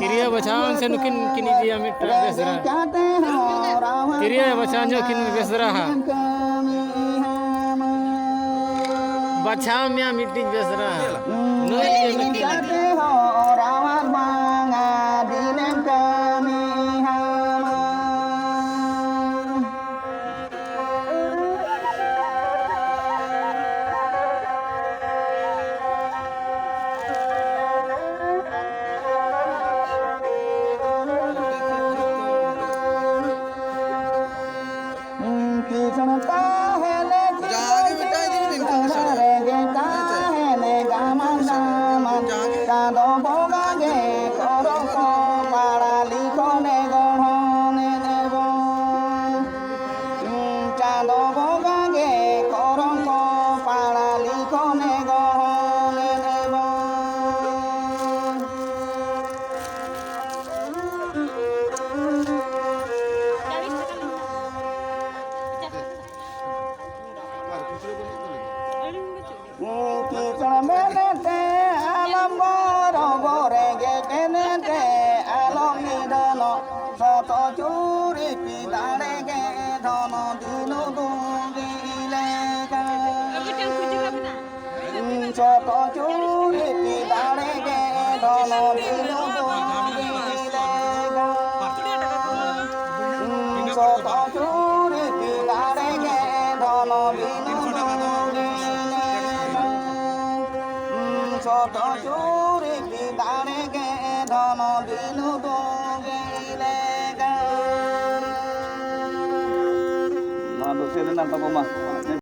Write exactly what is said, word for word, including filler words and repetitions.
ᱛᱤᱨᱭᱳ ᱵᱟᱪᱷᱟᱣ ᱥᱮ ᱱᱩᱠᱤᱱ ᱠᱤᱱ ᱤᱫᱤᱭᱟ ᱢᱤᱫᱴᱟᱝ ᱵᱮᱥ ᱫᱷᱟᱨᱟ᱾ ᱛᱤᱨᱭᱳ ᱵᱟᱪᱷᱟᱣ ᱧᱚᱜ ᱠᱤᱱ ᱵᱮᱥ ᱫᱷᱟᱨᱟ ᱦᱟᱸᱜ᱾ ᱵᱟᱪᱷᱟᱣ ᱢᱮᱭᱟ ᱢᱤᱫᱴᱤᱡ ᱵᱮᱥ ᱫᱷᱟᱨᱟ᱾ ᱱᱩᱭ ᱜᱮ ᱱᱩᱠᱤᱱ᱾ ᱪᱟᱸᱫᱚ ᱵᱚᱸᱜᱟ ᱜᱮ ᱠᱚᱨᱚ ᱠᱚ ᱯᱟᱲᱟ ᱞᱤᱠᱷᱚᱱᱮ ᱜᱚᱲᱦᱚᱱᱮ ᱫᱮᱵᱚ᱾ ᱪᱟᱸᱫᱚ ᱵᱚᱸᱜᱟ ᱜᱮ ᱠᱚᱨᱚ ᱠᱚ ᱯᱟᱲᱟ ᱞᱤᱠᱷᱚᱱᱮ ᱜᱚᱲᱦᱚᱱᱮ ᱫᱮᱵᱚ᱾ ᱠᱤᱥᱟᱹᱬ ᱢᱮᱱᱛᱮ ᱟᱞᱚᱢ ᱜᱚᱨᱚᱵᱚᱜ, ᱨᱮᱸᱜᱮᱡ ᱢᱮᱱᱛᱮ ᱟᱞᱚᱢ ᱱᱤᱫᱷᱟᱹᱱᱚᱜ᱾ ᱥᱚᱛᱚ ᱪᱩᱨᱤ ᱯᱤ ᱫᱟᱲᱮ ᱜᱮ ᱫᱷᱚᱱᱚ ᱫᱤᱱᱩ ᱫᱩᱜᱤ ᱞᱮᱠᱟ᱾ ᱥᱚᱛᱚ ᱪᱩᱨᱤ ᱯᱤ ᱫᱟᱲᱮ ᱜᱮ ᱫᱷᱚᱱᱚ ᱫᱤᱱᱩ ᱫᱩᱜᱤ ᱞᱮᱠᱟ᱾ ᱥᱚᱛᱚ ᱪᱩᱨᱤ ᱯᱤ ᱫᱟᱲᱮ ᱜᱮ ᱫᱷᱚᱱᱚ ᱫᱤᱱᱩ ᱫᱩᱜᱤ ᱞᱮᱠᱟ᱾ ᱥᱚᱛᱚ ᱪᱩᱨᱤ ᱯᱤ ᱫᱟᱲᱮ ᱜᱮ ᱫᱷᱚᱱᱚ ᱫᱤᱱᱩ ᱫᱩᱜᱤ ᱞᱮᱠᱟ᱾ ᱱᱚᱣᱟ ᱫᱚ ᱪᱮᱫ ᱨᱮᱱᱟᱜ ᱛᱟᱵᱚ ᱢᱟ?